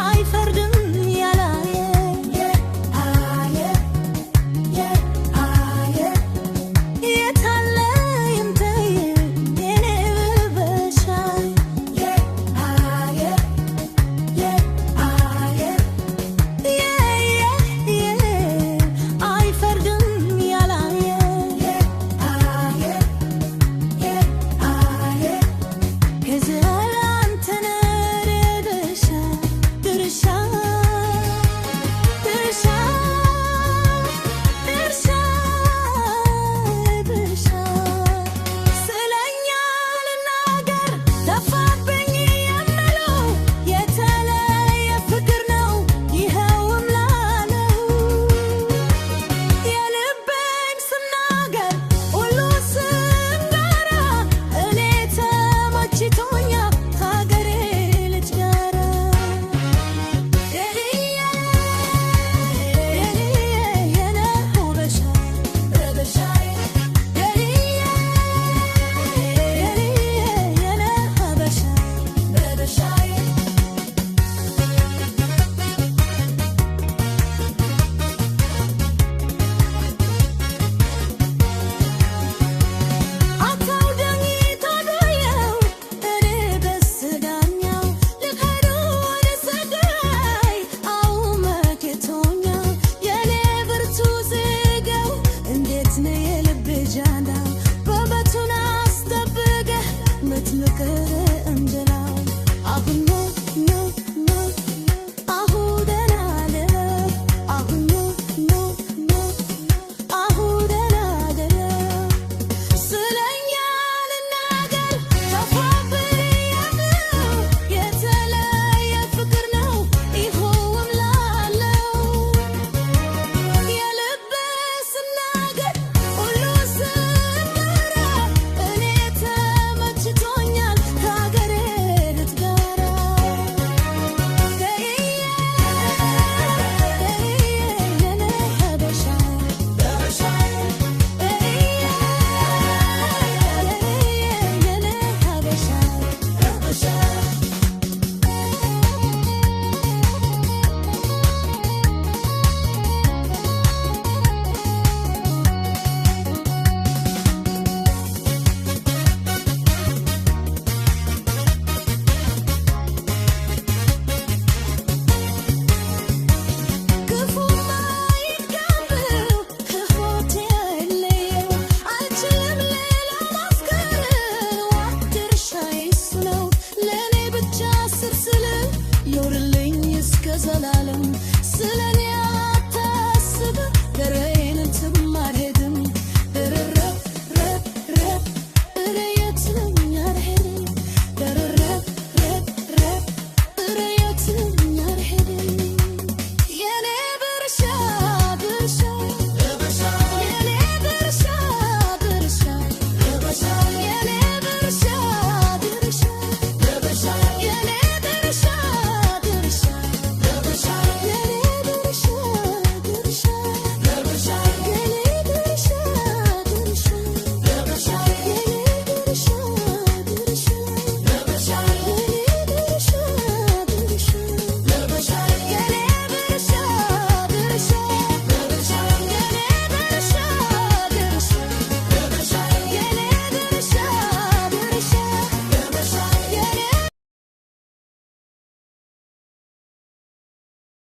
አይፈርድም ያላየ የታለ ይምተየ የኔ ብበሻ አይፈርድም ያላየ ከዘላንተነ ድርሻ ድርሻ ድርሻ ድርሻ ድርሻ ስለኛ ልናገር ጠፋብኝ የምለው የተለየ ፍቅር ነው ይኸውም ላለው የልቤን ስናገር ሁሉ ስንጋራ እኔ ተመችቶኛል ከሀገሬ ልጅ ጋራ። አታውደኝ ታዶየው እኔ በስጋኛው ልከዱ ወደ ሰዳይ አውመክቶኛው የኔ ብርቱ ዝገው እንዴት ነው የልብ ጃና በመቱን አስጠብቀህ ምትምክር እንጀራው አሁን ነው ነው ነው አሁን ደህና ነው አሁን ነው ነው ነው አሁን ደህና ነው። ስለኛ ልናገር ጠፋብኝ የምለው የተለየ ፍቅር ነው ይኸውም ላለው የልቤ ስናገር ሁሉ ስንጋራ እኔ ተመችቶኛል ከሀገሬ ልጅ ጋራ። የኔ ሀበሻ የኔ ሀበሻ። ክፉማ ይጋብው ክፉት የለየው አልችልም ሌላ ማፍቀር ዋት ድርሻዬ እሱ ነው ለእኔ ብቻ ስርስል ይውርልኝ እስከ ዘላለም።